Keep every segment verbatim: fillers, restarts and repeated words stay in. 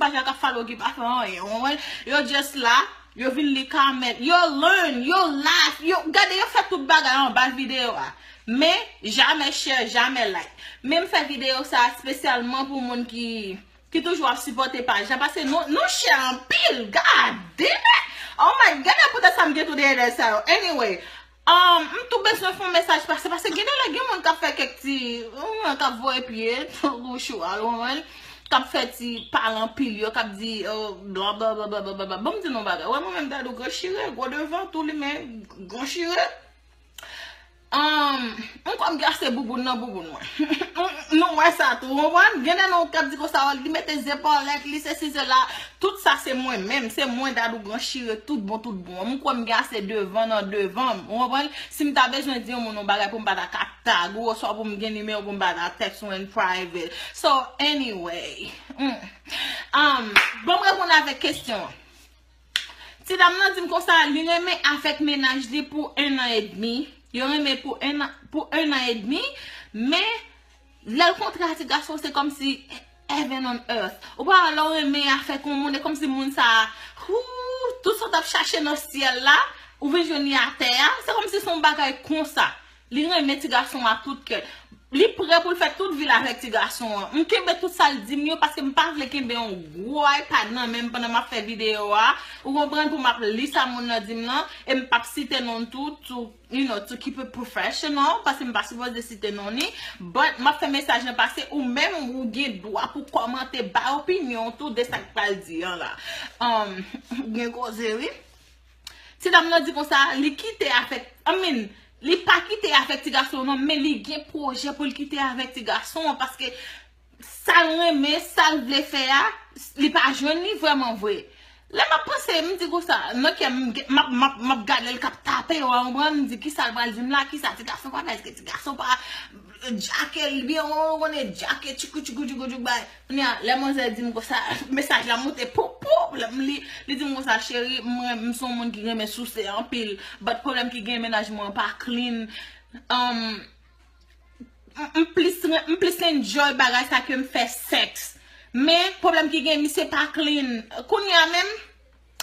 paj la k ap follow ki pa fè anyen, w konprann? Yo just la, yo vin li comment, yo learn, yo laugh, yo gade, yo fè tout bagay anba videyo a. Men, jamè share, jamè like. Men m fè videyo sa espesyalman pou moun ki ki toujou ap sipòte paj la, paske nou, nou share anpil, god damn it! Oh my god, poutèt sa m gen tou dèyè dèyè sa yo. Anyway, um, m tou bezwen fè yon mesaj pase, paske gen de lè gen moun k ap fè kèk ti, uh, k ap voye pye, tou gouchou al, w konprann? K ap fè ti pale anpil, yo k ap di, oh, bla, bla, bla. Bon, m di nou bagay, wè mwen menm Dadou gran chire, gwo devan, tou li men, gran chire. Um, m kwè m gen ase bouboun nan bouboun mwen. Nou wè sa tou, w konprann? Gen de nou k ap di konsa, li mete zepòlèt, li sesi sela. Tout sa se mwen menm, se mwen Dadou gran chire, tout bon, tout bon. M kwè m gen ase devan nan devan m, w konprann? Si m ta bezwen di yon moun yon bagay pou m pa ta ka tag ou, oswa pou m gen nimewo pou m pa ta text ou in private. So, anyway. Mm. Um, bon, m reponn avèk kesyon an. Ti dam nan di m konsa, li renmen avèk mennaj li pou en an edmi. Yo renmen pou en an, pou en an edmi, men lè l kontre a ti gason, se kòmsi heaven on earth. Ou pa wè lè w renmen avèk yon moun, e kòmsi moun sa a, hou, tout sa w t ap chache nan syèl la, ou vin jwenn li atè a, se kòmsi se yon bagay konsa. Li renmen ti gason an ak tout kè l. Li prè pou l fè tout vi l avèk ti gason an. M kenbe tout sa l di m yo paske m pa vle kenbe yon gwo iPad nan men m pandan m ap fè videyo a. Ou konprann, pou m ap li sa moun nan di m nan. E m p ap site non l tou, to, you know, to keep it professional, paske m pa sipoze site non li. But m ap fè mesaj lan pase, ou menm ou gen dwa pou kòmante, bay opinyon w tou de sa k pral di an la. Um, gen koze wi. Ti dam nan di konsa, li kite avèk, I mean, li pa kite avèk ti gason an non, men li gen pwojè pou l kite avèk ti gason an, paske sa l renmen, sa l vle fè a, li pa jwenn li vrèman vre. Lè m ap panse, m di konsa, nan kè m, m ap, m ap, m ap gade l k ap tape, w konprann, m di kisa l pral di m la, kisa ti gason pral fè, èske ti gason pa djake l byen, w konnen djake, tchikou, tchikou, tchikou, tchikou, bay. Kounye a, lè manzè di m konsa, mesaj la moute, pou, pou, lè m li, li di m konsa, cheri, mwen, m se yon moun ki renmen souse anpil, but pwoblèm ki gen mennaj mwen an pa clean. Um, m, m plis ren-, m plis enjoy bagay sa ke m fè sèks. Men, pwoblèm ki gen, misye pa clean. Kounye a menm,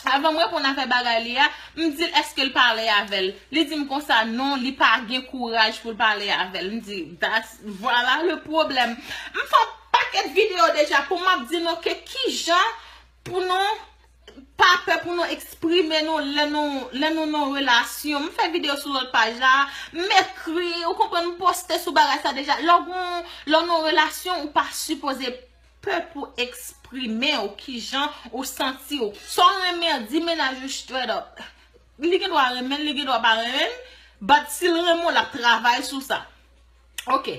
avan m reponn afè bagay li a, m di l èske l pale avè l. Li di m konsa, non, li pa gen kouraj pou l pale avè l. M di, that's, voilà le problème. M fè yon pakèt videyo deja pou m ap di nou ke kijan pou nou pa pè pou nou eksprime nou lè nou, lè nou nan relasyon. M fè videyo sou lòt paj la, m ekri, ou konprann, m poste sou bagay sa deja. Lè w gon, lè w nan relasyon, ou pa sipoze pè pou eksprime w kijan ou santi w. Sa w renmen an, di mennaj ou straight up. Li gen dwa renmen l, li gen dwa pa renmen l, but si l renmen w, l ap travay sou sa. Ok.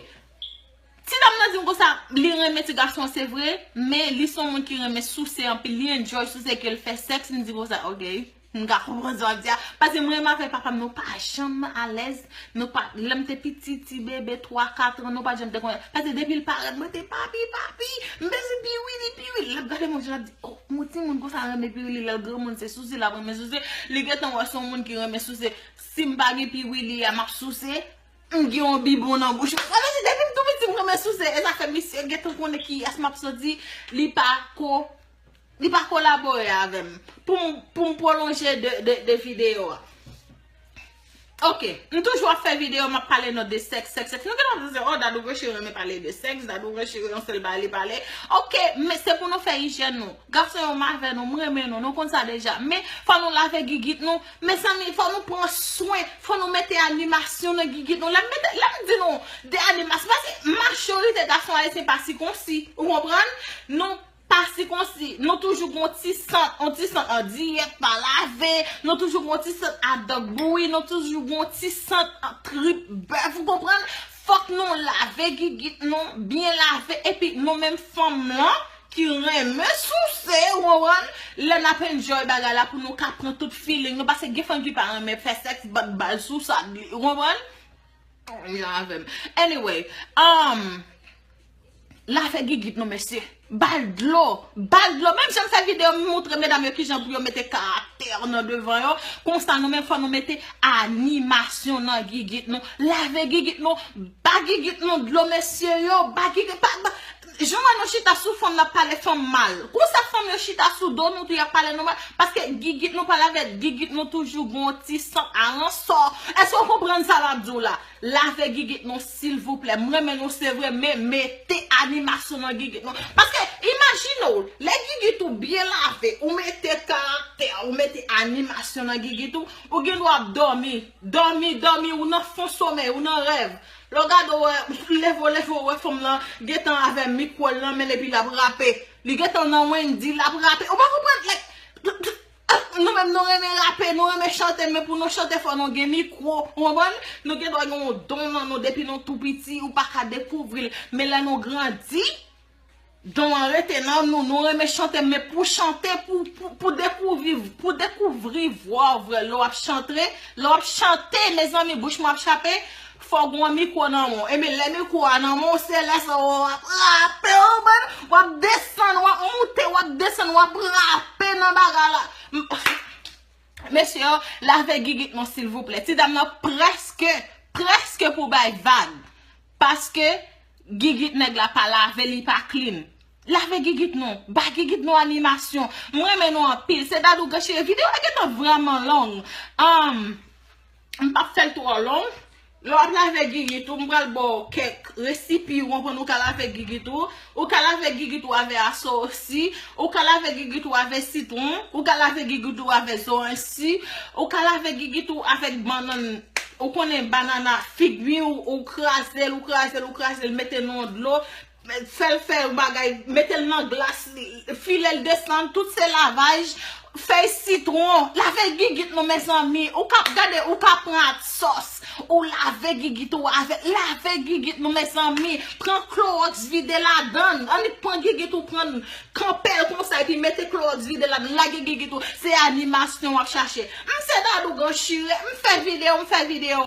Ti dam nan di m konsa, li renmen ti gason an, se vre, men li se yon moun ki renmen souse anpil, li enjoy souse ke l fè sèks, m di konsa, ok. M ka konprann sa w ap di a. Paske mwen menm avèk papa m, nou pa janm alèz. Nou pa, lè m te piti, ti bebe, twa, kat an, nou pa janm te konnen. Paske depi l parèt, mwen te, "Papi, papi, m bezwen piwili, piwili." L ap gade mwen, jan l ap di, "Oh, yon timoun konsa renmen piwili, lè l granmoun, se souse l ap renmen souse." Li gentan wè se yon moun ki renmen souse. Si m pa gen piwili a, m ap souse. M gen yon bibwon nan bouch mwen. Sa vle di, depi m tou piti, m renmen souse. E sa fè misye gentan konnen kiyès m ap soti. Li pa ko Li pa kolabore avè m pou m, pou m pwolonje de, de, de videyo a. Ok, m toujou ap fè videyo, m ap pale nou de sèks, sèks, sèks. Nou gentan panse, oh, Dadou Rocher renmen pale de sèks, Dadou Rocher yon sèl bagay li pale. Ok, men se pou nou fè ijyèn nou. Gason yo m avè nou, m renmen nou, nou konn sa deja. Men fò nou lave gigit nou. Mezanmi, fò nou pran swen, fò nou mete animasyon nan gigit nou. Lè m mete, lè m di nou de animasyon, paske majorite gason ayisyen pa sikonsi, ou konprann? Nou pa sikonsi, nou toujou gon ti sant, on ti sant an diyèt, pa lave, nou toujou gon ti sant a dòk bouyi, nou toujou gon ti sant an trip bèf, ou konprann? Fòk nou lave gigit nou, byen lave, epi nou menm fanm lan ki renmen souse, ou konprann? Lè n ap enjoy bagay la pou nou ka pran tout feeling nou, paske gen fanm ki pa renmen fè sèks, bat bal sou sa, ou konprann? Jan avè m. Anyway, um, lave gigit nou, mesye. Bal dlo. Bal dlo. Menm jan m fè videyo, m moutre medam yo kijan pou yo mete karaktè nan devan yo. Konsa, nou menm fò nou mete animasyon nan gigit nou. Lave gigit nou. Ba gigit nou dlo, mesye yo. Ba gigit, ba, ba. Jan wè nou chita sou fanm, n ap pale fanm mal. Konsa, fanm yo chita sou do nou tou, y ap pale nou mal. Paske gigit nou pa lave, gigit nou toujou gon ti sant aransò. Èske w konprann sa m ap di w la? Lave gigit nou, silvouplè. M renmen nou, se vre, men mete animasyon nan gigit nou. Paske, imajine w, lè gigit ou byen lave, ou mete karaktè, ou mete animasyon nan gigit ou, ou gen dwa ap dòmi. Dòmi, dòmi, ou nan fon somèy, ou nan rèv. Lè w gade, w wè, leve w, leve w, w wè fanm lan gentan avè mikwo l nan men l epi l ap rape. Li gentan nan Wendy, l ap rape. Ou pa konprann? Like, nou menm nou renmen rape, nou renmen chante, men pou nou chante fò nou gen mikwo. Ou konprann? Nou gen dwa gen yon don nan nou depi nou tou piti, ou pa ka dekouvri l. Men lè nou grandi, don an rete nan nou, nou renmen chante, men pou chante, pou, pou, pou dekouvri, pou dekouvri vwa w vre, lè w ap chante, lè w ap chante, mezanmi, bouch mwen ap chape, fò w gen yon mikwo nan men w. Ebyen, lè mikwo a nan men w, se lè sa w ap rape, w konprann? W ap desann, w ap moute, w ap desann, w ap rape nan bagay la. M- Mesye, lave gigit nou, silvouplè. Ti dam nan prèske, prèske pou bay vag. Paske gigit nèg la pa lave, li pa clean. Lave gigit nou. Ba gigit nou animasyon. M renmen nou anpil. Se Dadou Gachire. Videyo a gentan vrèman long. Um, m p ap fè l twò long. Lè w ap lave gigit ou, m pral ba w kèk resipi, ou konprann, ou ka lave gigit ou. Ou ka lave gigit ou avè asosi. Ou ka lave gigit ou avè sitwon. Ou ka lave gigit ou avè zoranj si. Ou ka lave gigit ou avèk bannann, ou konnen, banana, fig mi, ou, ou kraze l, ou kraze l, ou kraze l, mete nan dlo. Fè l fè yon bagay, mete l nan glas, file l desann, tout se lavaj. Fèy sitwon, lave gigit nou, mezanmi. Ou ka gade, ou ka pran sòs, ou lave gigit ou avè, lave gigit nou, mezanmi. Pran klowòks, vide ladann. Annik pran gigit ou, pran kanpe l konsa, epi mete klowòks, vide ladann, lage gigit ou. Se animasyon w ap chache. M se Dadou Gachire, m fè videyo, m fè videyo.